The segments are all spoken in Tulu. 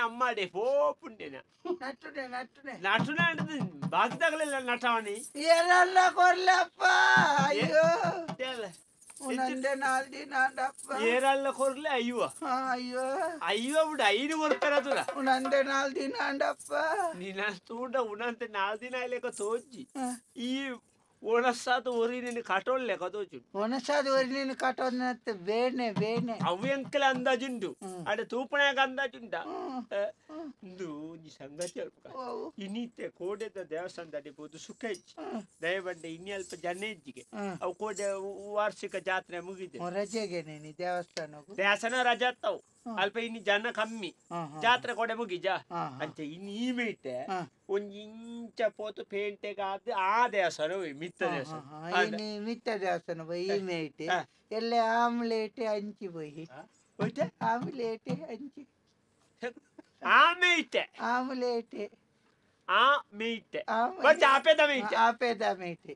ಅಮ್ಮಾಡೆ ಪೋಪುಂಡೆನ ನಟ್ಟುನೆ ನಟ್ಟುನೆ ನಟುನೆ ಅಂದ್ರೆ ಬಾಕಿದಾಗಲೆಲ್ಲ ನಟವಣಿ ಏರಲ್ಲ ಕೊರ್ಲಪ್ಪ ಅಯ್ಯೋ ಉನಂದೆ ನಾಲ್ ದಿನ ಅಂಡಪ್ಪ ಏರಲ್ಲ ಕೊರ್ಲೆ ಅಯ್ಯೋ ಅಯ್ಯೋ ಅಯ್ಯೋ ಬಿಡು ಐದು ಕೊರ್ತಾರದುರ ಉನಂದೆ ನಾಲ್ ದಿನ ಅಂಡಪ್ಪ ನಿನ್ನ ತೂಂಡ ಉನಂತೆ ನಾಲ್ ದಿನ ಲೆಕ್ಕ ತೋಜಿ ಈ ಒಣಸಾದ ಒರಿ ಕಟೋಲ್ ಲೆಕ್ಕ ತೋಜು ಒಣಸಾದ ಒರಿ ಕಟೋಲ್ನತ್ತೆ ಬೇನೆ ಬೇನೆ ಅವು ಎಂಕಲ ಅಂದಾಜುಂಡು ಅಡೆ ತೂಪಣಾಗ ಅಂದಾಜುಂಡ ಇಂದು ಒಂಜಿ ಸಂಗತಿ ಅಲ್ಪ ಇನ್ನಿತ್ತೆ ಕೋಡೆದ ದೇವಸ್ಥಾನದಲ್ಲಿ ಪೋದು ಸುಖ ಇಜ್ಜಿ ದಯಬಂಡೆ ಇನ್ನಿ ಅಲ್ಪ ಜನ ಇಜ್ಜಿಗೆ ಅವು ಕೋಡೆ ವಾರ್ಷಿಕ ಜಾತ್ರೆ ಮುಗಿದೆ ರಜೆಗೆ ನೀನು ದೇವಸ್ಥಾನಕ್ಕೂ ದೇವಸ್ಥಾನ ರಜೆ ಅತ್ತವು ಅಲ್ಪ ಇನ್ನು ಜನ ಕಮ್ಮಿ ಜಾತ್ರೆ ಕೋಡೆ ಮುಗಿಜ ಅಂಚೆ ಇನ್ನು ಈ ಮೇಟೆ ಒಂಜಿ ಇಂಚ ಪೋತು ಪೇಂಟೆಗಾದ ಆ ದೇವಸ್ಥಾನ ಮಿತ್ತ ದೇವಸ್ಥಾನ ಮಿತ್ತ ದೇವಸ್ಥಾನ ಈ ಮೇಟೆ ಎಲ್ಲ ಆಮ್ಲೇಟೆ ಅಂಚಿ ಪೋಯಿ ಆಮ್ಲೇಟೆ ಅಂಚಿ ಆಮೇಟೆ ಆಮ್ಲೇಟೆ ಆ ಮೇಟೆ ಆಪೆದ ಮೇಟೆ ಆಪೆದ ಮೇಟೆ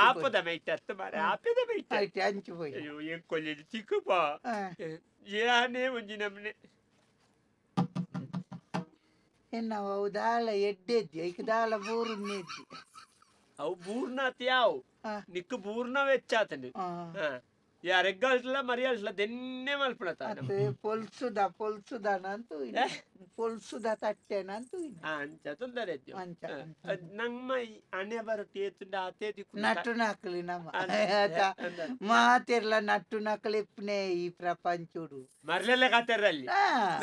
ಆಪದ ಮೇಟೆ ಅತ್ತ ಮಾರೆ ಆಪೆದ ಮೇಟೆ ಅಂಚಿ ಪೋಯಿ ಅಯ್ಯೋ ಏನ್ ಕೊಲ್ಲಿ ತಿಕ್ಕುಪ ಏನೇ ಒಂಜಿ ನಮ್ನೆ ಎನ್ನವ ಅವು ದಾಳ ಎಡ್ಡೆದ್ದಿ ಐಕ್ ದಾಳ ಬೂರುನ್ನೆದ್ದಿ ಅವು ಬೂರ್ನಾತ್ ಯಾವು ನಿಕ್ಕು ಬೂರ್ನ ವೆಚ್ಚಾತಂಡು ಯಾರೆಗ್ಗಲ್ಟ್ಲ ಮರಿಯಲ್ಟ್ಲ ದೆನ್ನೆ ಮಲ್ಪುಣತ ಪೊಲ್ಸುದ ಪೊಲ್ಸುದನಂತು ಪೊಲ್ಸುದ ತಟ್ಟೆನಂತು ಅಂಚ ತೊಂದರೆ ನಮ್ಮ ಅಣೆ ಬರಟ್ಟು ಏತುಂಡ ಆತೇ ದಿಕ್ಕು ನಟ್ಟು ನಕಲಿ ನಮ್ಮ ಮಾತಿರ್ಲ ನಟ್ಟು ನಕಲಿ ಇಪ್ಪನೆ ಈ ಪ್ರಪಂಚುಡು ಮರ್ಲೆಲ್ಲ ಕಾತೆರಲ್ಲಿ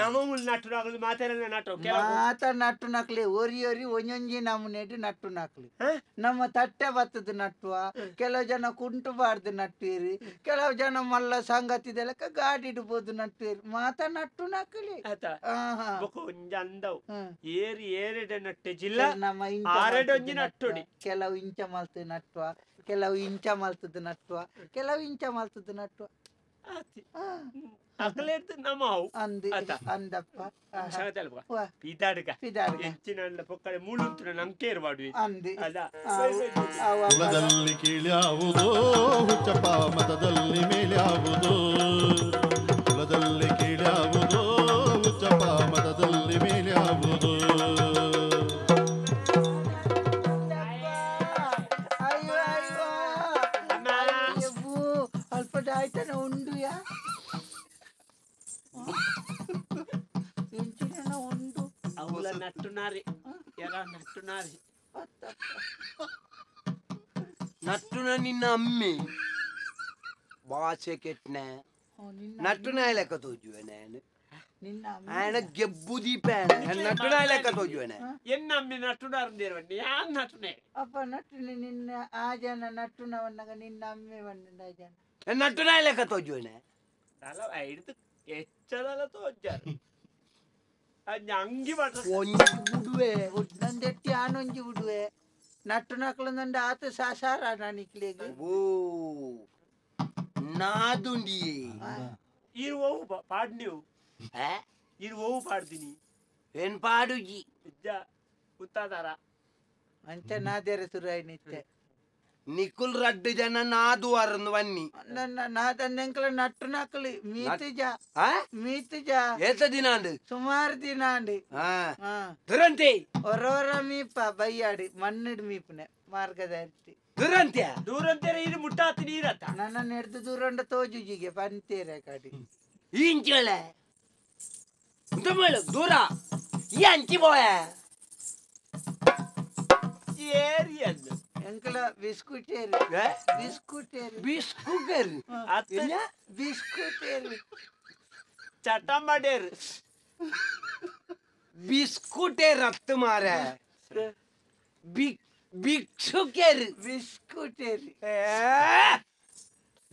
ನಮ್ಮ ಮುಲ್ ನಟ್ಟು ನಕಲು ಮಾತೆರಲ್ಲ ನಟ್ಟು ಮಾತ ನಟ್ಟು ನಕಲಿ ಒರಿ ಒರಿ ಒಂಜೊಂಜಿ ನಮ್ಮನೆಡು ನಟ್ಟು ನಕಲಿ ನಮ್ಮ ತಟ್ಟೆ ಬತ್ತದ ನಟ್ಟುವ ಕೆಲವು ಜನ ಕುಂಟು ಬಾರ್ದು ನಟ್ಟುವಿರಿ ಕೆಲವು ಜನ ಮಲ್ಲ ಸಂಗತಿದೆಲಕ್ಕ ಗಾಡಿ ಇಡ್ಬೋದು ನಟ್ಟುವಿರಿ ಮಾತ ನಟ್ಟು ನಕಲಿ ಅಂದವು ಏರಿ ಏರೆಡೆ ನಟ್ಟೆ ಜಿಲ್ಲ ನಮ್ಮ ಆರೆಡೊಂಜಿ ನಟ್ಟುಡಿ ಕೆಲವು ಇಂಚ ಮಲ್ತು ನಟ್ಟುವ ಕೆಲವು ಇಂಚ ಮಲ್ತದ ನಟ್ಟುವ ಕೆಲವು ಇಂಚ ಮಲ್ತದ ನಟ್ಟುವ ಅಕಲೇರ್ದು ನಮ್ಮ ಅವು ಅಂದು ಅಂದಪ್ಪ ಪಿದಾಡ್ಗ ಹೆಚ್ಚಿನ ಪೊಕ್ಕಡೆ ಮುಳುಂತುನ ನಂಕೇರು ಮಾಡುವೆ ಅಂದು ಅಲ್ಲ ಕುಲದಲ್ಲಿ ಕೀಳ್ಯಾವುದೋ ಹುಚ್ಚಪ್ಪ ಮತದಲ್ಲಿ ಮೇಲ್ಯಾವುದೋ ಕುಲದಲ್ಲಿ ಕೀಳ್ಯಾವುದೋ ಹುಚ್ಚಪ್ಪ ಮತದಲ್ಲಿ ಮೇಲ್ಯಾವುದೋ ಅಯ್ಯೋ ಅಯ್ಯೋ ಅಲ್ಪ ಆಯ್ತಾನೆ ಉಂಡು ಯಾ ಇಂಚಿನ ಉಂಡು ಅವಳ ನಟ್ಟುನಾರಿ ಎರ ನಟ್ಟುನಾರಿ ನಟ್ಟುನ ನಿನ್ನ ಅಮ್ಮಿ ಭಾಷೆ ಕೆಟ್ಟನೆ ನಟ್ಟುನ ಲೆಕ್ಕ ತೋಜುವೆ ನಾನು ఆయన ಗೆಬ್ಬು ದೀಪ ನಟ್ಟುನ ಲೆಕ್ಕ ತೋಜುವೆನೆ ಎನ್ನ ಅಮ್ಮಿ ನಟ್ಟುನಾರಂದೇರವಣ್ಣೆ ಯಾನ್ ನಟ್ಟುನೆ ಅಪ್ಪ ನಟ್ಟುನೆ ನಿನ್ನ ಆ ಜನ ನಟ್ಟುನವನ್ನಾಗ ನಿನ್ನ ಅಮ್ಮೆ ವಣ್ಣ ಆ ಜನ ನಟ್ಟುನ ಲೆಕ್ಕ ತೋಜುವೆನೆ ಅಲ್ಲ ಹಿಡಿದು ಹೆಚ್ಚದಲ್ಲ ತೋಜಾರ ಅಂಗಿ ಒಂಜಿ ಬಿಡುವೆ ನಂದೆಟ್ಟಿ ಆನೊಂಜಿ ಬಿಡುವೆ ನಟ್ಟು ನಕಲು ಆತ ಸಾಸಾರ ನಾನಿಕ್ಲೆಗ್ ಓ ನಾದುಂಡಿ ಇರು ಓವು ಪಾಡ್ ನೀವು ಇರು ಓವು ಪಾಡ್ದಿನಿ ಏನ್ ಪಾಡುಜಿ ಇಜ್ಜ ಉತ್ತಾದಾರ ಅಂಚ ನಾದೇರ ಸುರಾಯ್ನಿತ್ತೆ ನಿಕುಲ್ ರಡ್ಡು ಜನ ನಾದು ಅರನ್ನು ಬನ್ನಿ ನನ್ನ ನಾದನ್ನೆಂಕಲ ನಟ್ಟು ನಕಲಿ ಮೀತುಜ ಮೀತುಜ ಏತ ದಿನ ಅಂಡು ಸುಮಾರು ದಿನ ಅಂಡು ದುರಂತೆ ಒರೋರ ಮೀಪ ಬೈಯಾಡಿ ಮಣ್ಣಿಡ್ ಮೀಪನೆ ಮಾರ್ಗದರ್ಶಿ ದುರಂತ್ಯ ದೂರಂತೆ ಇದು ಮುಟ್ಟಾತಿ ನೀರತ್ತ ನನ್ನ ನೆಡ್ದು ದೂರಂಡ ತೋಜುಜಿಗೆ ಪಂತೇರೆ ಕಡಿ ಇಂಚಳೆ ದೂರ ಈ ಅಂಚಿ ಬೋಯ ಏರಿಯದ್ದು ಎಂಕಲ ಬಿಸ್ಕುಟೇರಿ ಬಿಸ್ಕುಟೇರಿ ಬಿಸ್ಕುಟೇರಿ ಬಿಸ್ಕುಟೇರಿ ಚಟಮಡೇರು ಬಿಸ್ಕುಟೇ ರತ್ತು ಮಾರ ಭಿಕ್ಷುಕೇರಿ ಬಿಸ್ಕುಟೇರಿ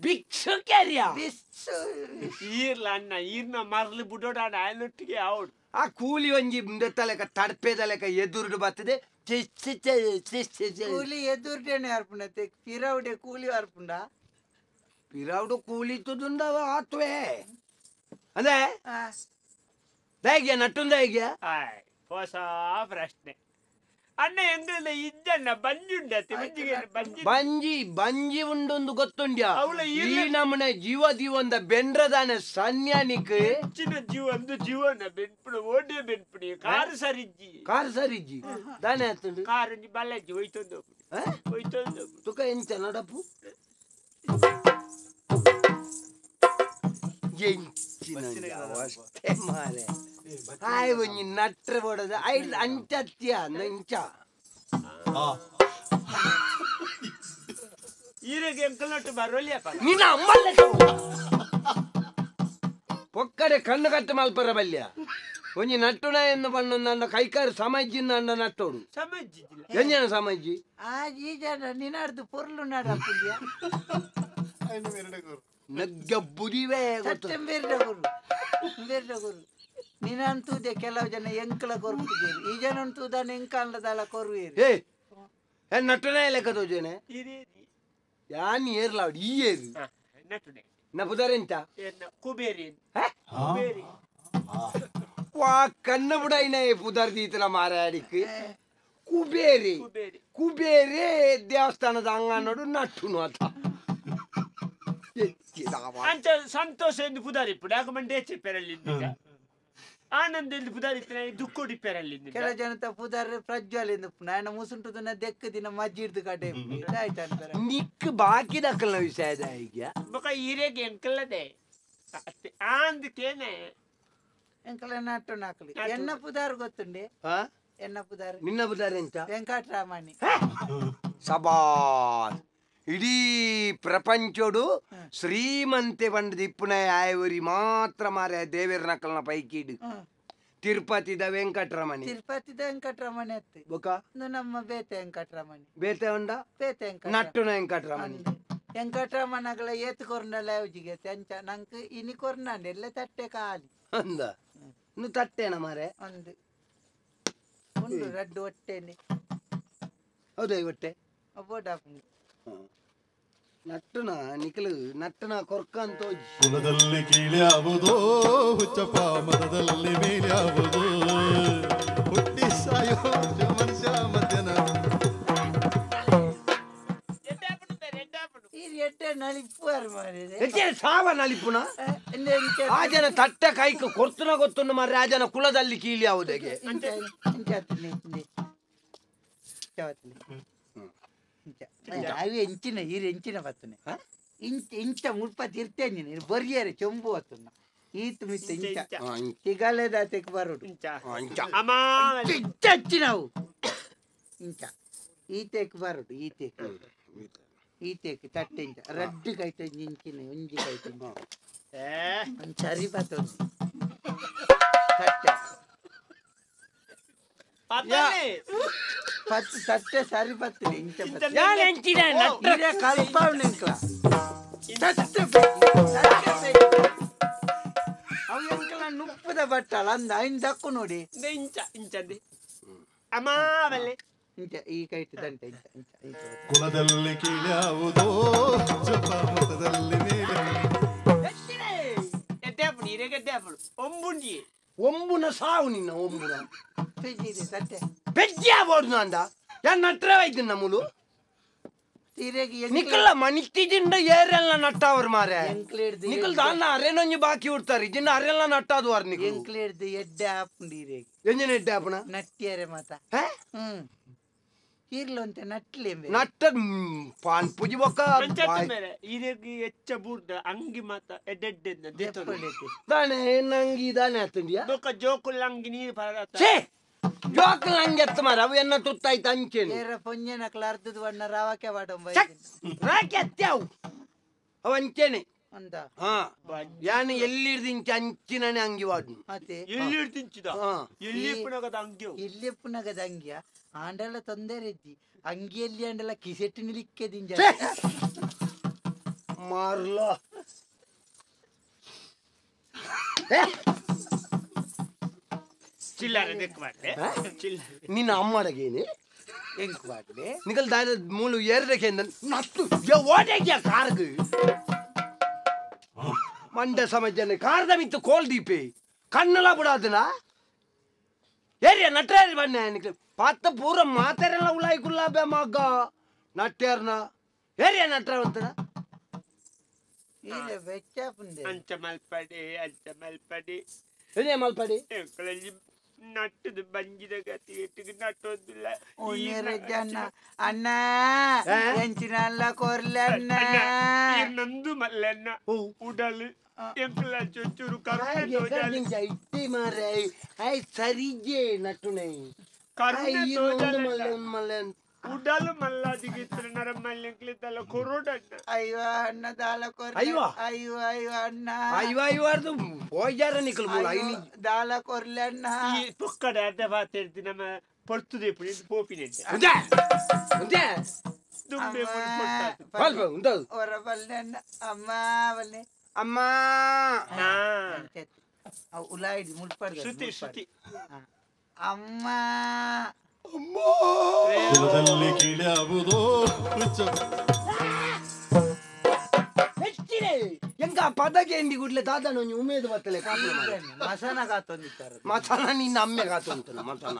ಭಿಕ್ಷುಕೇರಿಯ ಬಿಸ್ಸು ಈರ್ಲ ಅಣ್ಣ ಈರ್ನ ಮರಲಿ ಬುಡೋಡ ಆಯನೊಟ್ಟಿಗೆ ಅವಡು ಆ ಕೂಲಿ ಒಂಜಿ ತಲೆಕ ತಡ್ಪೆದ ಲೆಕ್ಕ ಎದುರುಡು ಬರ್ತದೆ ಕೂಲಿ ಎದುರುಡೇನೆ ಅರ್ಪುಂಡ ಪಿರವುಡೆ ಕೂಲಿ ಅರ್ಪುಂಡ ಪಿರವುಡು ಕೂಲಿ ತುದುಂಡ ಆತ್ವೆ ಅದೇ ಹೇಗೆ ನಟ್ಟುಂದ ಹೇಗೆ ಹೊಸ ಪ್ರಶ್ನೆ ಅಣ್ಣ ಎಂಗಲ್ದ ಇಜ್ಜಣ್ಣ ಬಂಜಿ ಉಂಡತ್ತೆ ಬಂಜಿಗೆ ಬಂಜಿ ಬಂಜಿ ಬಂಜಿ ಉಂಡೊಂದು ಗೊತ್ತುಂಡ್ಯಾ ಈ ನಮ್ಮನೆ ಜೀವ ಜೀವಂದ ಬೆಂಡ್ರದಾನೆ ಸನ್ಯಾನಿಕ್ ಹೆಚ್ಚಿನ ಜೀವ ಒಂದು ಜೀವನ ಬೆನ್ಪುಡು ಓಡೆ ಬೆನ್ಪುಡಿ ಕಾರು ಸರಿಜ್ಜಿ ಕಾರು ಸರಿಜ್ಜಿ ದಾನೆ ಆತುಂಡು ಕಾರು ಬಲ್ಲಜ್ಜಿ ಹೋಯ್ತೊಂದು ಹೋಯ್ತೊಂದು ತುಕ ಎಂಚ ನಡಪು ಎಂಚಿನ ಮಾರೆ ಆಯ್ ಒಂಜಿ ನಟ್ರೆ ಬೋಡದ I ಅಂಚತ್ಯ ನಂಚ ಈರೆಗೆ ಎಂಕಲ್ ನಟ್ಟು ಬರೋಲಿಯಪ್ಪ ನಿನ್ನ ಅಮ್ಮಲ್ಲ ಪೊಕ್ಕಡೆ ಕಣ್ಣು ಕಟ್ಟು ಮಲ್ಪರ ಬಲ್ಯ ಒಂಜಿ ನಟ್ಟುನ ಎಂದು ಬಣ್ಣು ನನ್ನ ಕೈಕಾರು ಸಮಾಜಿನ ಅಣ್ಣ ನಟ್ಟೋಡು ಸಮಾಜಿಲ್ಲ ಎಂಜನ ಸಮಾಜಿ ಆ ಈ ಜನ ನಿನಾರ್ದು ಪೊರ್ಲು ನಡಪುಲ್ಯ ನಗ್ಗ ಬುದಿವೆ ಬೇರೆ ಗುರು ನೀನಂತೂದೆ ಕೆಲವು ಜನ ಎಂಕಲ ಕೊರ್ಪುದೇರು ಈ ಜನ ಉಂಟುದಾನೆ ಎಂಕಲ್ಲದಲ್ಲ ಕೊರುವೇರು ಏ ನಟ್ಟುನ ಲೆಕ್ಕ ತೋಜೇನೆ ಯಾನ್ ಏರ್ಲಾವಡಿ ಈ ಏರು ನಟ್ಟುನೆ ನಪುದರೆಂತ ಕುಬೇರಿ ಕುಬೇರಿ ವಾ ಕಣ್ಣು ಬುಡೈನ ಪುದರ್ ದೀತನ ಮಾರಾಡಿಕ್ ಕುಬೇರಿ ಕುಬೇರಿ ದೇವಸ್ಥಾನದ ಅಂಗನೋಡು ನಟ್ಟುನು ಅತ ಅಂಚ ಸಂತೋಷ ಎಂದು ಪುದಾರಿಪ್ಪು ಯಾಕೆ ಮಂಡೇಚೆ ಪೆರಲ್ಲಿದ್ದ ಆನಂದ ಎಂದು ಪುದಾರಿತ್ತಿನ ದುಕ್ಕೋಡಿ ಪೆರಲ್ಲಿದ್ದ ಕೆಲ ಜನತ ಪುದಾರ್ ಪ್ರಜ್ವಲ್ ಎಂದು ನಾಯನ ಮುಸುಂಟುದನ್ನ ದೆಕ್ಕ ದಿನ ಮಜ್ಜಿಡ್ದು ಕಡೆ ಆಯ್ತು ನಿಕ್ ಬಾಕಿ ದಕ್ಕಲ್ನ ವಿಷಯದ ಈಗ ಬೊಕ ಈರೆಗೆ ಎಂಕಲ್ಲದೆ ಆಂದಕ್ಕೇನೆ ಎಂಕಲ ನಟ್ಟು ನಾಕಲಿ ಎನ್ನ ಪುದಾರ್ ಗೊತ್ತುಂಡೆ ಎನ್ನ ಪುದಾರ್ ನಿನ್ನ ಪುದಾರ್ ಎಂತ ವೆಂಕಟರಾಮಣಿ ಸಬಾಸ್ ಇಡೀ ಪ್ರಪಂಚೋಡು ಶ್ರೀಮಂತೆ ಬಂಡದ ಇಪ್ಪುನ ಆಯವರಿ ಮಾತ್ರ ಮಾರೆ ದೇವೇರ ನಕಲ್ನ ಪೈಕಿಡು ತಿರುಪತಿದ ವೆಂಕಟರಮಣಿ ತಿರುಪತಿದ ವೆಂಕಟರಮಣಿ ಅತ್ತೆ ಬೊಕ ನಮ್ಮ ಬೇತೆ ವೆಂಕಟರಮಣಿ ಬೇತೆ ಉಂಡ ಬೇತೆ ನಟ್ಟುನ ವೆಂಕಟರಮಣಿ ವೆಂಕಟರಮಣಗಳ ಏತು ಕೊರ್ನಲ್ಲ ಯಾವ್ಜಿಗೆ ಅಂಚ ನಂಗೆ ಇನಿ ಕೊರ್ನಾಂಡ ಎಲ್ಲ ತಟ್ಟೆ ಖಾಲಿ ಅಂದ ಇನ್ನು ತಟ್ಟೆನ ಮಾರೆ ಒಂದು ಉಂಡು ರಡ್ಡು ಹೊಟ್ಟೆನೆ ಹೌದಾ ಹೊಟ್ಟೆ ಬೋಡಾಪುಂಡು ನಟ್ಟುನ ನಿಖಲು ನಟ್ಟುನ ಕೊರ್ಕಂತ ಕುಲದಲ್ಲಿ ಕೀಳ್ಯಾವುದೋ ಹುಚ್ಚಪ್ಪ ಮತದಲ್ಲಿ ಮೇಲ್ಯಾವುದು ಹುಟ್ಟಿ ಸಾಯೋ ಮನುಷ್ಯ ಮಧ್ಯನ ಸಾವ ನಲಿಪುನ ಆ ಜನ ತಟ್ಟೆ ಕೈಕ್ ಕೊರ್ತುನ ಗೊತ್ತುಂಡು ಮಾರ್ರೆ ಆ ಜನ ಕುಲದಲ್ಲಿ ಕೀಳಿ ಯಾವುದಕ್ಕೆ ಅವು ಎಂಚಿನ ಈರು ಎಂಚಿನ ಬತ್ತನೆ ಇಂಚ ಇಂಚ ಮುಲ್ಪ ತಿರ್ತೇನೆ ಬರಿಯರೆ ಚೊಂಬು ಬತ್ತುನ ಈತ್ ಮಿತ್ತ ಇಂಚ ತಿಗಲೆದಾತೆಕ್ ಬರುಡು ಇಂಚ ಹಚ್ಚಿನವು ಇಂಚ ಈತೆಕ್ ಬರುಡು ಈತೆಕ್ ಈತೆಕ್ ತಟ್ಟೆ ಇಂಚ ರಡ್ಡು ಕೈತ ಇಂಚಿನ ಒಂಜಿ ಕೈತ ಒಂದು ಸರಿ ಬತ್ತುಂಡು ತಟ್ಟೆ ಪತ್ತು ತಟ್ಟೆ ಸರಿ ಬತ್ತನೆ ಇಂಚ ಕಲ್ಪಾವಣೆ ತಟ್ಟೆ ಅವು ಎಂಕಲ ನುಪ್ಪದ ಬಟ್ಟಲ ಅಂದ ಐನ್ ದಕ್ಕು ನೋಡಿ ಇಂಚ ಇಂಚಂದಿ ಅಮಾವಲೆ ಇಂಚ ಈ ಕೈಟ್ ದಂಟೆ ಇಂಚ ಇಂಚ ಇಂಚ ಕುಲದಲ್ಲಿ ಕೀಳ್ಯಾವುದೋ ಮತದಲ್ಲಿ ಮೇಲೆ ಎಡ್ಡಾಪುಡು ಇರೆಗೆಡ್ಡಾಪುಡು ಒಂಬುಂಡಿ ಒಂಬುನ ಸಾವು ನಿನ್ನ ಒಂಬುನ ತಟ್ಟೆ ಬೆಜ್ಜಿ ಬೋಡ್ದು ಅಂದ ಯಾನ್ ನಟ್ರೆ ವೈದ್ಯ ನಮ್ಮಲು ನಿಖಲ ಮನಿತಿಜಿಂಡ ಏರೆಲ್ಲ ನಟ್ಟಾವ್ರ ಮಾರೆ ನಿಖಲ್ ದಾನ್ನ ಅರೆನೊಂಜಿ ಬಾಕಿ ಉಡ್ತಾರೆ ಜಿನ್ನ ಅರೆಲ್ಲ ನಟ್ಟಾದು ವಾರ್ ನಿಖಲ್ ಎಂಕ್ಲೇಡ್ದು ಎಡ್ಡೆ ಆಪುಂಡು ಇರೆಗೆ ಎಂಜಿನ ಎಡ್ಡೆ ಆಪುಣ ನಟ್ಟಿಯರೆ ಮಾತ ಇರ್ಲಂತೆ ನಟ್ಲೆ ನಟ್ಟ ಪಾನ್ ಪೂಜಿ ಬೊಕ್ಕ ಇರೆಗೆ ಹೆಚ್ಚ ಬೂರ್ದ ಅಂಗಿ ಮಾತ ಎಡ್ಡೆಡ್ಡೆ ದಾನೆ ನಂಗಿ ದಾನೆ ಆತುಂಡಿಯಾ ಬೊಕ್ಕ ಜೋಕುಲ್ ಅಂಗಿ ನೀರು ಪರ ಜೋಕುಲ್ ಅಂಗಿ ಎತ್ತ ಮಾರ ಅವು ಎನ್ನ ತುತ್ತಾಯ್ತು ಅಂಚೇನು ಏರ ಪೊಂಜೆನಕ್ಲ ಅರ್ಧದ ಬಣ್ಣ ರಾವಕ್ಕೆ ಬಾಡೊಂಬ ರಾಕೆ ಅತ್ಯಾವು ಅವ ಅಂಚೇನೆ ಅಂದ ಹಾ ಯಾನು ಎಲ್ಲಿಡ್ದು ಇಂಚ ಅಂಚಿನನೆ ಅಂಗಿ ವಾಡ್ನು ಮತ್ತೆ ಎಲ್ಲಿಡ್ದು ಇಂಚಿದ ಎಲ್ಲಿ ಪುನಗದ ಅಂಗಿ ಎಲ್ಲಿ ಪುನಗದ ಅಂಗಿಯ ಆಂಡಲ ತೊಂದರೆ ಇದ್ದಿ ಅಂಗಿಯಲ್ಲಿ ಆಂಡಲ ಕಿಸೆಟ್ಟು ನಿಲಿಕ್ಕೆದಿಂಜ ಮಾರ್ಲ ಚಿಲ್ಲರೆ ದೆಕ್ ಮಾಡ್ಲೆ ಚಿಲ್ಲರೆ ನಿನ್ನ ಅಮ್ಮಡಗೇನೆ ಎಂಕ್ ಮಾಡ್ಲೆ ನಿಕಲ್ ದಾದ ಮೂಲು ಏರ್ದಕ್ಕೆ ನಟ್ಟು ಓಟೆಗೆ ಕಾರ್ಗ್ ಮಂಡ ಸಮಜನೆ ಕಾರ್ದ ಮಿತ್ತು ಕೋಲ್ ದೀಪೆ ಕಣ್ಣಲ ಬಿಡಾದನ ಏರಿಯ ನಟ್ರೇರಿ ಬನ್ನಿ ನಿಕ್ಲೆ ಪಾತ ಪೂರ ಮಾತೆರೆಲ್ಲ ಉಲಾಯಿ ಕುಲ್ಲಾಬೆ ಮಗ್ಗ ನಟ್ಟೇರ್ನ ಏರಿಯ ನಟ್ರ ಅಂತಾರ ಇಲ್ಲ ಬೆಚ್ಚಾಪುಂದೆ ಅಂಚ ಮಲ್ಪಡಿ ಅಂಚ ಮಲ್ಪಡಿ ಏನೇ ಮಲ್ಪಡಿ ಎಂಕಲಲ್ಲಿ ನಟ್ಟದು ಬಂಜಿದ ಗತಿ ಎಟ್ಟಿಗೆ ನಟ್ಟೊಂದಿಲ್ಲ ಜನ ಅಣ್ಣ ಎಂಚಿನಲ್ಲ ಕೊರ್ಲಣ್ಣ ನಂದು ಮಲ್ಲಣ್ಣ ಉಡಲ್ ಎಂಕಲ ಚೊಚ್ಚೂರು ಕರುಣೆ ಇಟ್ಟಿ ಮಾರೆ I ಸರಿಜೆ ನಟ್ಟುನೆ ಕರುಣೆ ತೋಜಾಲಣ್ಣ ಮಲ್ಲೆ ಉಡಲ್ ಮಲ್ಲಾದಿಗೆ ಇತ್ರ ನರ ಮಲ್ಲೆಂಕ್ಲಿದ್ದಲ್ಲ ಕೊರೋಡಣ್ಣ ಅಯ್ಯೋ ಅಣ್ಣ ದಾಲ ಕೊರ್ಲೆ ಅಯ್ಯೋ. ಅಯ್ಯೋ ಅಯ್ಯೋ ಅಣ್ಣ ಅಯ್ಯೋ ಅಯ್ಯೋ ಪೋಯ್ಜಾರ ನಿಕಲ್ ಮೂಲ ಅಯ್ಯೋ, ದಾಲ ಕೊರ್ಲಣ್ಣ ಈ ಪುಕ್ಕಡ ಅರ್ಧ ಬಾತೆರ್ದು ನಮ್ಮ ಪೊರ್ತುದೆ ಪೋಪಿನೆ ಉಂದೆ ಉಂದೆ ದುಂಬೆ ಬಲ್ಪ ಉಂದದು ಹೊರ ಬಲ್ಲೆ ಅಣ್ಣ ಅಮ್ಮ ಬಲ್ಲೆ ಅಮ್ಮ ಉಲಾಯಿಡಿ ಮುಲ್ಪಡ್ದ ಶ್ರುತಿ ಶ್ರುತಿ ಅಮ್ಮ ಕುಲದಲ್ಲಿ ಕೀಳ್ಯಾವುದೋ ಹುಚ್ಚ ಹೆಚ್ಚಿನೆ ಎಂಕ ಪದಗೆ ಎಂದಿ ಗುಡ್ಲೆ ದಾದನ ಒಂಜಿ ಉಮೇದು ಬತ್ತಲೆ ಕಾಪುನ ಮಾರ್ರೆ. ಮಸನ ಕಾತೊಂದಿತ್ತಾರೆ ಮಸನ ನಿನ್ನ ಅಮ್ಮೆ ಕಾತುಂಟು ಮಸನ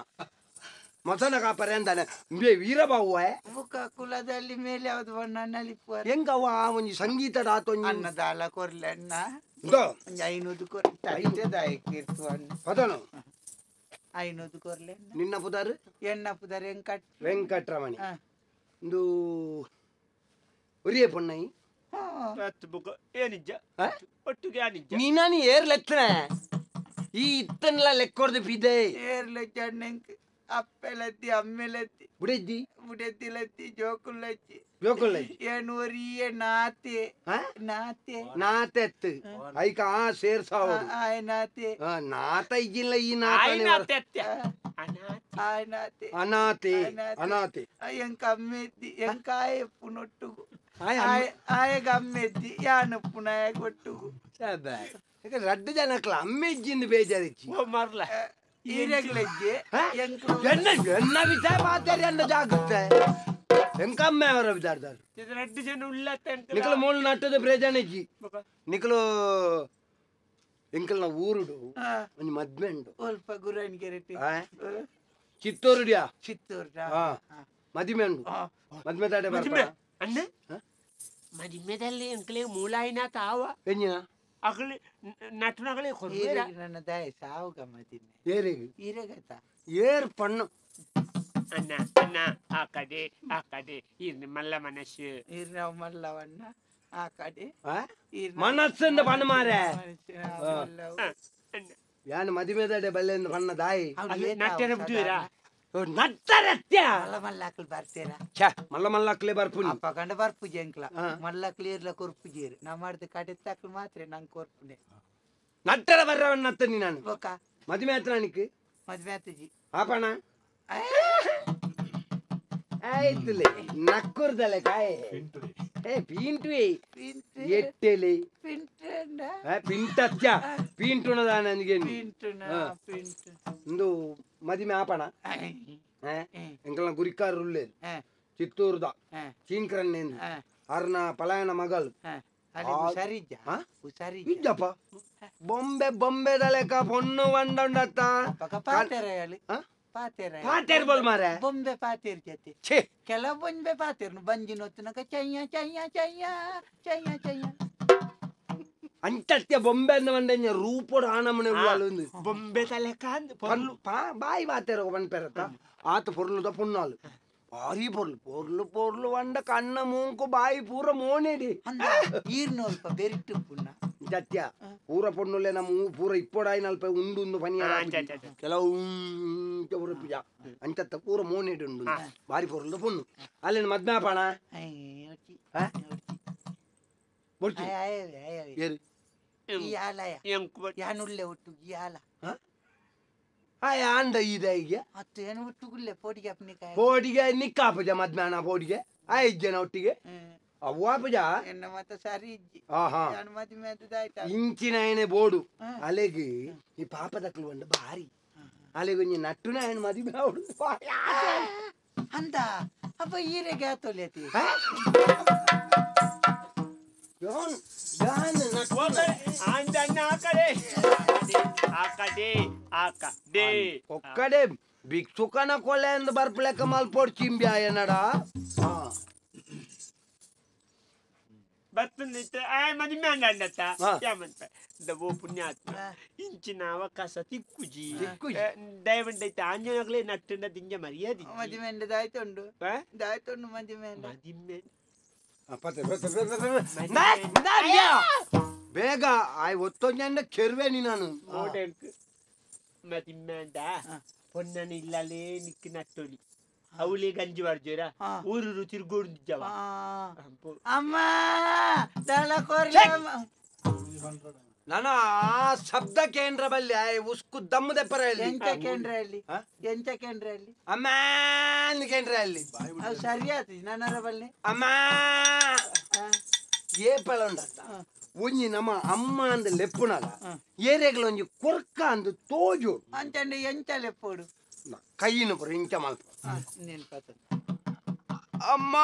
ಮಸನ ಕಾಪರೆ ಅಂದಾನೆ ಬೇ ವೀರಬಾವುವ ಬುಕ್ಕ ಕುಲದಲ್ಲಿ ಮೇಲೆ ಯಾವ್ದು ಬಣ್ಣ ನಲಿಪುವ ಎಂಕ ಅವ ಆ ಒಂಜಿ ಸಂಗೀತದ ಆತೊಂಜಿ ಅನ್ನ ದಾಲ ಕೊರ್ಲೆ ಅಣ್ಣ ಉಂದೋ ಒಂಜಿ ಐನೂದು ಕೊರ್ ತಟ್ಟೆದಾಯಕ್ಕೆ ಇರ್ತು ಅಣ್ಣ ಪದನು ಐನೂದು ಕೊರ್ಲೆ ಅಣ್ಣ ನಿನ್ನ ಪುದಾರು ಎಣ್ಣ ಪುದರ್ ವೆಂಕಟ್ ವೆಂಕಟರಮಣಿ ಆ. ಇಂದು ಒರಿಯೇ ಪೊಣ್ಣೈ ಹತ್ತು ಬುಕ್ಕ ಏನಿಜ್ಜ ಆ? ಒಟ್ಟಿಗೆ ಏನಿಜ್ಜ ನೀನಾನಿ ಏರ್ ಲೆತ್ತನೆ ಈ ಇತ್ತನ್ಲ ಲೆಕ್ಕೊರ್ದು ಬಿದೆ ಏರ್ಲೆ ಚಣ್ಣಂಕ್ ಅಪ್ಪೆಲತ್ತಿ ಅಮ್ಮೆಲತ್ತಿ ಬುಡೆದ್ದಿ ಬುಡೆತಿಲತ್ತಿ ಜೋಕುಲಚ್ಚಿ ಜೋಕುಲ್ಲ ಏನು ಒರಿಯೇ ನಾತೆ ಆ? ನಾತೆ ನಾತೆತ್ತು ಐಕ ಆ ಸೇರ್ಸಾವಡು ಆಯ್ ನಾತೆ ಆ, ನಾತ ಇಜ್ಜಿಲ್ಲ ಈ ನಾತಾನೆ ಆಯ್ನ ಅತ್ಯ ಅನಾಥ ಆಯ್ ನಾತೆ ಅನಾತೆ ಅನಾತೆ. ಅನಾತೆ ಎಂಕ ಅಮ್ಮೆದ್ದಿ ಎಂಕಾಯ ಪುನೊಟ್ಟುಗು ಆಯ್ ಅಮ್ಮ- ಆಯಗ ಅಮ್ಮೆದ್ದಿ ಯಾನು ಪುನಾಯ ಕೊಟ್ಟುಗು ಛೆ, ರಡ್ಡು ಜನಕ್ಲ ಅಮ್ಮೆಜ್ಜಿಂದ ಬೇಜಾರಿಚ್ಚಿ ಓ ಮರ್ಲ ಈರೆಗ್ಲಜ್ಜೆ ಎಂಕ್ಲು ಎನ್ನ ಎನ್ನ ವಿಚಾರ ಮಾತಾಡಿ ಅನ್ನ ಜಾಗುತ್ತೆ ಎಂಕಮ್ಮೆ ಅವರ ವಿಚಾರದಾರ ಇದು ರಡ್ಡು ಜನ ಉಳ್ಳತ್ತೆ ಅಂತ ನಿಕಲ ಮೂಲ ನಟ್ಟದ ಪ್ರಯೋಜನ ಇಜ್ಜಿ ನಿಕಲು ಎಂಕಲ್ನ ಊರುಡು ಒಂಜಿ ಮದ್ಮೆ ಉಂಡು ಒಲ್ಪ ಗುರನ್ಗೆರೆಟಿ ಆ? ಚಿತ್ತೂರುಡ್ಯಾ ಚಿತ್ತೂರ್ ಹಾ ಮದಿಮೆ ಉಂಡು ಮದ್ಮೆ ತಾಡೆ ಮದಿಮೆ ಬರ್ಪಾ ಅಣ್ಣ ಮದಿಮೆದಲ್ಲಿ ಎಂಕಲೆ ಮೂಲಾಯಿನ ತಾವ ಎಂಜಿನ ಅಗಲಿ ನಟನಗಳೇ ಕೊರ್ಬೇಡ ಈರೆಗ್ ನನ್ನ ದಾಯ ಸಾವು ಗಮ್ಮತಿನ್ನೆ ಏರಿಗೆ ಈರೆಗತ ಏರ್ ಪಣ್ಣು ಅಣ್ಣ ಅಣ್ಣ ಆ ಕಡೆ ಆ ಕಡೆ ಇರ್ನಿ ಮಲ್ಲ ಮನಸ್ಸು ಈರ್ ನಾವು ಮಲ್ಲವಣ್ಣ ಆ ಕಡೆ ಆ? ಈರ್ ಮನಸ್ಸಿಂದ ಪಣ್ಣ ಮಾರೆ ಮನಸ್ಸಿನ ಮಲ್ಲವು. ಅಣ್ಣ ಯಾನ್ ಮದಿಮೆದಾಡೆ ಬಲ್ಲೆಂದು ಪಣ್ಣ ದಾಯಿ ಅವ್ರು ಅಲ್ಲಿ ಏತ ನಟ್ಟೆನ ಅವು ಬಿಟ್ಟಿರಾ? ಸಾಧಾರಣ. ಓ, ನಟ್ಟರತ್ಯ ಮಲ್ಲ ಮಲ್ಲಾಕ್ಲು ಬರ್ತೀರಾ ಛ ಮಲ್ಲ ಮಲ್ಲಕ್ಲೆ ಬರ್ಪುನಿ ಅಪ್ಪ ಕಂಡ ಬರ್ಪುಜಿ ಅಂಕ್ಲ ಹಾ. ಮಲ್ಲಕ್ಲು ಇರ್ಲ ಕೊರ್ಪುಜೀರು ನಾ ಮಾಡ್ದ ಕಡೆ ತಾಕ್ಲು ಮಾತ್ರ ನಂಗೆ ಕೊರ್ಪುನೆ ನಟ್ಟರ ಬರ್ರವನ್ನ ನತ್ತನಿ ನಾನು ಬೊಕ ಮದಿಮೆ ಆತ್ರ ನಿಕ್ ಮದ್ವೆ ಆತಜಿ ಆಪಣ ಆಯ್ತುಲೆ ನಕ್ಕುರ್ದಲೆ ಕಾಯೆ ಏ ಪೀಂಟುವೆ ಎಟ್ಟೆಲೆ ಪಿಂಟು ಆ, ಪಿಂಟತ್ಯ ಪಿಂಟುನದ ನನಗೆ ಪಿಂಟುನ ಹಾ. ಪಿಂಟು ಇಂದು ಮದಿಮೆ ಆಪಣ ಎಂಕಲ್ನ ಗುರಿಕಾರ ಉಲ್ಲೇರು ಚಿತ್ತೂರ್ದ ಚೀನ್ಕರನ್ನೇಂದು ಅರ್ನ ಪಲಾಯನ ಮಗಳು ಅಲ್ಲಿ ಹುಷಾರಿಜ್ಜ ಆ? ಹುಷಾರಿಜ್ಜ ಇಜ್ಜಪ್ಪ ಬೊಂಬೆ ಬೊಂಬೆದ ಲೆಕ್ಕ ಪೊಣ್ಣು వంಡ ಉಂಡತ್ತ ಪಕ್ಕ ಪಾತೆರ ಹೇಳಿ ಆ? ಪಾತೆರ ಪಾತೇರ್ ಬೋಲ್ ಮಾರೆ ಬೊಂಬೆ ಪಾತೇರ್ ಜೊತೆ ಛೇ ಕೆಲವು ಬೊಂಬೆ ಪಾತೇರ್ನು ಬಂಜಿ ನೊತ್ತನಕ ಚಯ್ಯ ಚಯ್ಯ ಚಯ್ಯ ಚಯ್ಯ ಚಯ್ಯ ಅಂಚತ್ಯ ಬೊಂಬೆ ಅಂದ ಮಂಡೆ ರೂಪೋಡು ಆನಮನೆ ಉಳ್ಳಾಲು ಬೊಂಬೆ ತಲೆಕ ಅಂದ್ ಪರ್ಲು ಪಾ ಬಾಯಿ ಬಾತೇರ ಪನ್ಪೆರತ್ತ ಆತ ಪೊರ್ಲುದ ಪೊನ್ನಾಲು ಭಾರಿ ಪೊರ್ಲು ಪೊರ್ಲು ಪೊರ್ಲು వంಡ ಕಣ್ಣ ಮೂಂಕು ಬಾಯಿ ಪೂರ ಮೋನೆಡಿ ಅಂದ ಈರ್ನೋಲ್ಪ ಬೆರಿಟ್ಟು ಪುಣ್ಣ ಸತ್ಯ ಪೂರ ಪೊಣ್ಣುಲೆ ನಮ್ಮ ಪೂರ ಇಪ್ಪೊಡಾಯಿ ನಲ್ಪ ಉಂಡು ಉಂದು ಪನಿಯ ಆ, ಅಂಚ, ಅಂಚ, ಅಂಚ. ಕೆಲವು ಪೂರ ಪೂಜ ಅಂಚತ್ತ ಪೂರ ಮೋನೆಡಿ ಉಂಡು ಭಾರಿ ಪೊರ್ಲುದ ಪೊಣ್ಣು ಅಲ್ಲಿನ ಮದ್ಮೆ ಪಾಣ ಆ? ಬೊಡ್ಚಿ ಏರು ಎಂಕು ಯಾನುಳ್ಳೆ ಒಟ್ಟು ಯಾಲ ಆಯ ಅಂಡ ಇದೆ ಈಗ ಅತ್ತು ಏನು ಒಟ್ಟುಗುಲ್ಲೆ ಪೋಡಿಗೆ ಅಪ್ನಿಕಾಯ ಪೋಡಿಗೆ ನಿಕ್ಕಾಪುಜ ಮದ್ಮ್ಯಾನ ಪೋಡಿಗೆ ಆ ಇಜ್ಜನ ಒಟ್ಟಿಗೆ ಅವ್ವಾಪುಜ ಎನ್ನ ಮತ ಸರಿ ಇಜ್ಜಿ ಆಹಾ ಯಾನು ಮದ್ಮೆ ಆತದಾಯ್ತಾ ಇಂಚಿನ ಏನೆ ಬೋಡು ಅಲೆಗ್ ಈ ಪಾಪದಕ್ಲು ಉಂಡು ಭಾರಿ ಅಲೆಗ್ ಒಂಜಿ ನಟ್ಟುನ ಏನ್ ಮದಿಮೆ ಅವಡು ಅಂದ ಅಪ್ಪ ಈರೆಗೆ ಆತೊಲೆತಿ ಯಾನ್ ಯಾನ್ ಅಂದನ್ನ ಆಕಡೆ ಆಕಡೆ ಆಕಡೆ ಒಕ್ಕಡೆ ಭಿಕ್ಷುಕನ ಕೊಲೆ ಅಂದ್ ಬರ್ಪಲೆಕ್ಕ ಮಲ್ಪೋಡ್ ಚಿಂಬ್ಯಾ ಏನಡ ಬತ್ತಂದಿತ್ತೆ ಆ ಮದಿಮೆ ಅಂಡತ್ತ ಯಾಮಂತ ದವೋ ಪುಣ್ಯಾತ್ಮ ಇಂಚಿನ ಅವಕಾಶ ತಿಕ್ಕುಜಿ ದಯವಂಡೈತೆ ಆಂಜನಗಲೇ ನಟ್ಟಂಡ ದಿಂಜ ಮರ್ಯಾದೆ ಮದಿಮೆಂಡ ದಾಯ್ತುಂಡು ದಾಯ್ತುಂಡು ಮದಿಮೆಂಡ ಮದಿಮೆ ಬೇಗ ಆಯ್ ಒತ್ತೊಂಜಂಡ ಕೆರ್ವೇನಿ ನಾನು ಮದಿಮೆಂಡ ಪೊನ್ನನ ಇಲ್ಲಲೇ ನಿಕ್ಕು ನಟ್ಟೊಲಿ ಅವಳೇ ಗಂಜಿ ಬಾರ್ಜೇರ ಊರು ತಿರುಗೋಡು ಜವ ಅಮ್ಮ ದಳ ನಾನು ಆ ಶಬ್ದ ಕೇಂದ್ರ ಬಲ್ಲಿ ಉಸ್ಕು ದಮ್ಮು ದೆಪ್ಪರ ಎಂತ ಕೇಂದ್ರ ಅಲ್ಲಿ ಎಂತ ಕೇಂದ್ರ ಅಲ್ಲಿ ಅಮ್ಮ ಕೇಂದ್ರ ಅಲ್ಲಿ ಅದು ಸರಿ ಆತು ನನ್ನರ ಬಲ್ಲಿ ಅಮ್ಮ ಏ ಪಳಂಡತ್ತ ಒಂಜಿ ನಮ್ಮ ಅಮ್ಮ ಅಂದ ಲೆಪ್ಪುನಗ ಏರೆಗ್ಲ ಒಂಜಿ ಕೊರ್ಕ ಅಂದು ತೋಜು ಅಂಚಂಡೆ ಎಂಚ ಲೆಪ್ಪೋಡು ಕೈಯಿನ ಪುರ ಇಂಚ ಮಲ್ಪ ಅಮ್ಮ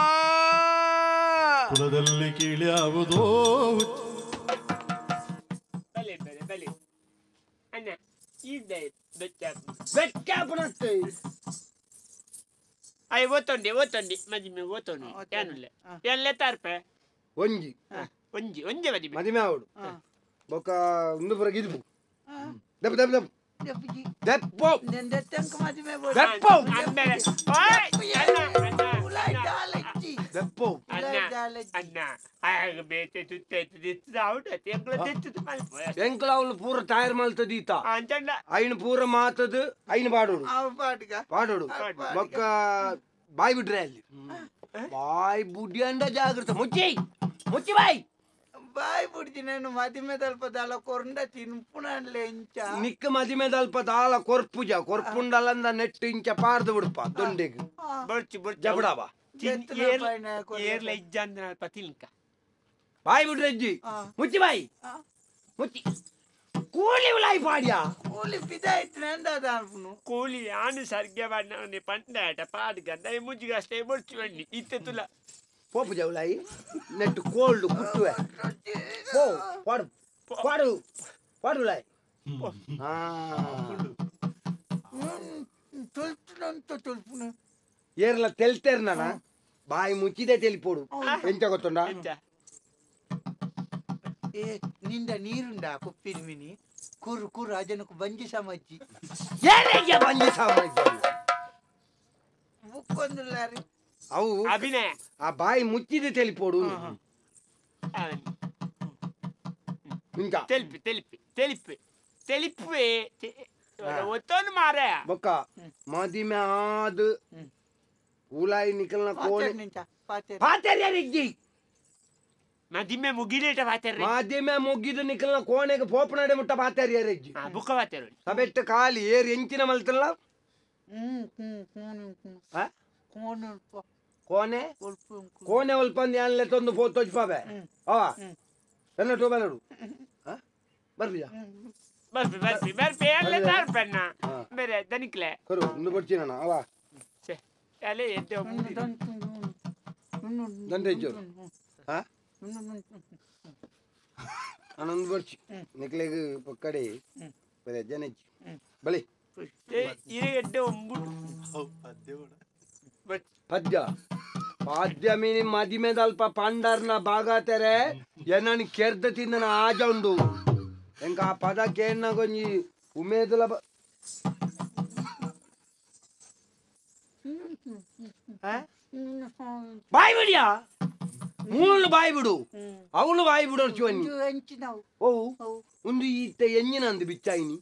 ಕುಲದಲ್ಲಿ ಕೀಳ್ಯಾವುದೋ ಬಲೆ ಬಲೆ ಬಲೆ ಅಣ್ಣ ಇದೆ ಬೆಚ್ಚಾಪುನತ್ತೆ ಅಯ್ಯ ಓತೊಂಡಿ ಓತೊಂಡಿ ಮದಿಮೆ ಓತೊಂಡಿ ಏನುಲ್ಲ ಎಲ್ಲ ತಾರ್ಪೆ ಒಂಜಿ ಒಂಜಿ ಒಂಜಿ ಮದಿಮೆ ಮದಿಮೆ ಆವಡು ಬೊಕ್ಕ ಒಂದು ಪುರ ಗಿದ್ಬು ದೆಪ್ಪ ದೆಪ್ಪ ದೆಪ್ಪ ದೆಪ್ಪೋ ದೆಪ್ಪೋ ದೆಪ್ಪೋ ಎಂಕಲ ಪೂರ ಟೈರ್ ಮಲ್ತದ ಈತ ಐನ್ ಪೂರ ಮಾತದು ಐನ್ ಪಾಡೋಡು ಪಾಡೋಡು ಬೊಕ್ಕ ಬಾಯ್ ಬಿಡ್ರೆ ಅಲ್ಲಿ ಬಾಯ್ ಬುಡ್ಡಿ ಅಂಡ ಜಾಗ್ರತೆ ಮುಚ್ಚಿ ಮುಚ್ಚಿ ಬಾಯ್ ಬಾಯ್ ಬಿಡ್ತೀನಿ ನಾನು ಮದಿಮೆ ದಲ್ಪ ದಾಲ ಕೊರಂಡ ತಿನ್ಪುನಲ್ಲೇ ಇಂಚ ನಿಕ್ಕ ಮದಿಮೆ ದಲ್ಪ ದಾಲ ಕೊರ್ಪುಜ ಕೊರ್ಪುಂಡಲಂದ ನೆಟ್ಟು ಇಂಚ ಪಾರ್ದು ಬಿಡ್ಪ ದೊಂಡೆಗ್ ಜಬಡಾವ ಬಾಯ್ ಬಿಡ್ರೆ ಅಜ್ಜಿ ಮುಚ್ಚಿ ಬಾಯ್ ಮುಚ್ಚಿ ಕೂಲಿ ಉಲಾಯ್ ಪಾಡ್ಯಾ ಕೂಲಿ ಪಿದಾಯ್ತು ನಂದಾದ ಅನ್ಪುನು ಕೂಲಿ ಆನು ಸರ್ಗೆ ಬಾಡ್ನ ಪಂಡ ಪಾಡ್ಗಂದ ಮುಜ್ಜಿಗೆ ಅಷ್ಟೇ ಬೊಡ್ಚು ಬನ್ನಿ ಇತ್ತೆ ತುಲ ಪೋಪು ಜೌಲಾಯಿ ನೆಟ್ಟು ಕೋಲ್ಡ್ ಕುಟ್ಟುವೆ ಪೋ ಪಾಡು ಪಾಡು ಪಾಡು ಲಾಯ್ ತುಲ್ಪುನು ಏರ್ಲ ತೆಲ್ತೇರ್ ನಾನ ಬಾಯಿ ಮುಚ್ಚಿದೆ ತೆಲಿಪೋಡು ಎಂಚ ಗೊತ್ತುಂಡ ಏ ನಿಂದ ನೀರುಂಡ ಕುಪ್ಪಿರ್ಮಿನಿ ಕುರು ಕುರು ಅಜನకు ಬಂಜಿ ಸಮಜ್ಜಿ ಏನೆಗೆ ಬಂಜಿ ಸಮಜ್ಜಿ ಬುಕ್ಕೊಂದುಲ್ಲಾರಿ ಅವು ಅಭಿನಯ ಆ ಬಾಯಿ ಮುಚ್ಚಿದೆ ತೆಲಿಪೋಡು ಇಂಚ ತೆಲಿಪಿ ತೆಲಿಪಿ ತೆಲಿಪಿ ತೆಲಿಪುವೆ ಒತ್ತೊಂದು ಮಾರೆ ಬೊಕ್ಕ ಮದಿಮೆ ಆದ ಉಲಾಯಿ ನಿಕಲ್ನ ಕೋಣೆ ಪಾತೆರ್ಯ ಮದಿಮೆ ಮುಗಿಲೇಟ ಪಾತೆರ್ರೆ ಮದಿಮೆ ಮುಗಿದು ನಿಕಲ್ನ ಕೋಣೆಗೆ ಪೋಪನಡೆ ಮುಟ್ಟ ಪಾತೆರ್ಯ ರೆಜ್ಜಿ ಬುಕ್ಕ ಪಾತೆರು ಸಬೆಟ್ಟ ಖಾಲಿ ಏರ್ ಎಂಚಿನ ಮಲ್ತಲ್ಲ ಕೋಣೆ ಕೋಣೆ ಒಲ್ಪಂದು ಯಾನ್ಲೆ ತಂದು ಪೋ ತೋಜ್ಪಾವೆ ಅವ ಎನ್ನ ಟೋಬಲಡು ಬರ್ಬಿಜಾ ಬರ್ಪಿ ಬರ್ಪಿ ಬರ್ಪಿ ಎಲ್ಲ ತಾರ್ಪಣ್ಣ ಬೇರೆ ದನಿಕ್ಲೆ ಕರು ಇಂದು ಬರ್ತೀನಣ್ಣ ಅವ ಅಲ್ಲೇ ಎದ್ದೆ ದಂಟೆ ಹಾ ನಾನೊಂದು ಬರ್ಚಿ ನಿಕ್ಲೆಗ್ ಪಕ್ಕಡೆ ಬೇರೆ ಜನಜ್ಜಿ ಬಲಿ ಎಡ್ಡೆ ಒಂಬುಡು ಪದ್ಯ ಪಾದ್ಯ ಮೀನಿ ಮದಿಮೆದಲ್ಪ ಪಂಡರ್ನ ಭಾಗತೆರೆ ಏನನ್ ಕೆರ್ದ ತಿಂದನ ಆಜ ಉಂಡು ಎಂಕ ಆ ಪದ ಕೇಣ್ಣ ಕೊಂಜಿ ಉಮೇದಲ ಬಾಯ್ ಬಿಡಿಯಾ ಮೂಲು ಬಾಯ್ ಬಿಡು ಅವಳು ಬಾಯ್ ಬಿಡು ಓ ಒಂದು ಈತ ಎಂಜಿನ ಅಂದು ಬಿಚ್ಚಾಯಿನಿ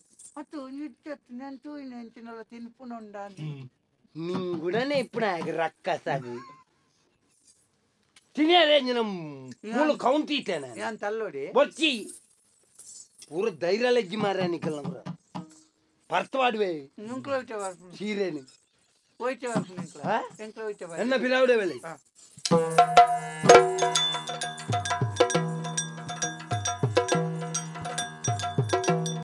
ನಿಂಗುಡನೆ ಇಪ್ಪಣ ರಕ್ಕಸಾಗು ತಿನ್ನಿಯರೆ ಎಂಜಿನ ಮೂಲು ಕೌಂತೀತೇನೆ ತಲ್ಲೋಡಿ ಬೊಚ್ಚಿ ಪೂರ ಧೈರ್ಯ ಲಜ್ಜಿ ಮಾರ ನಿಕಲ್ ನಮ್ರ ಪರ್ತವಾಡುವೆ ಸೀರೆನು ಎನ್ನ ಬಿರಾವುಡೆ ವೇಳೆ